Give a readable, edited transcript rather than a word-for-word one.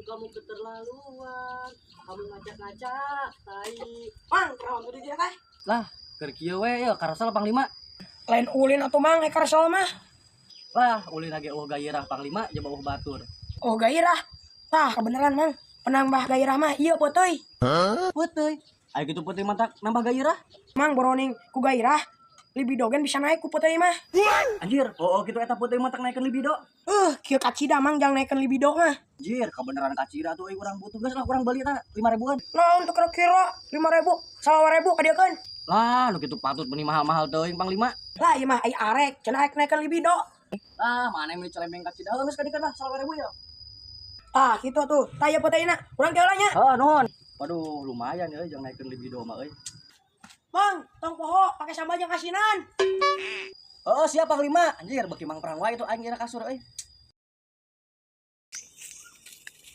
Kamu keterlaluan. Kamu ngacak-ngacak, tai. Mang, kunaon tuh di dieu teh? Lah, keur kieu we ya karasel Panglima. Lain ulin atuh, Mang, ai karesel mah. Lah, ulin lagi euweuh gairah, Panglima, jaba euweuh batur. Oh, gairah. Tah, kebenaran, Mang. Penambah gairah mah ieu peuteuy. Peuteuy. Ayo gitu peuteuy matak nambah gairah. Mang, boroning ku gairah libido gen bisa naik ku peuteuy mah. Anjir, oh, gitu eta peuteuy matak naikeun libido. Kieu kacida, Mang, jang naikeun libido mah. Anjir, kebenaran kacida tuh euy, urang butuh, geus lah urang beli ta 5 ribuan. Naon tuh kira-kira 5.000, 25.000 kadieukeun. Lah, nu kitu patut meuni mahal-mahal teuing, Panglima. Lah, ieu mah ai arek cenah arek naikeun libido. Ah, mana yang meuni celembeng kacida, geus kadikeun lah 25.000 ya. Ah, gitu tuh. Tah, ieu peuteuy-na. Urang heula nya. Heuh, nuhun. Waduh, lumayan ya jang naikeun libido mah euy. Mang, tong poho pakai sambal jeung asinan. Oh, siap, Panglima. Anjir, beki mang perang wae tuh aing dina kasur euy.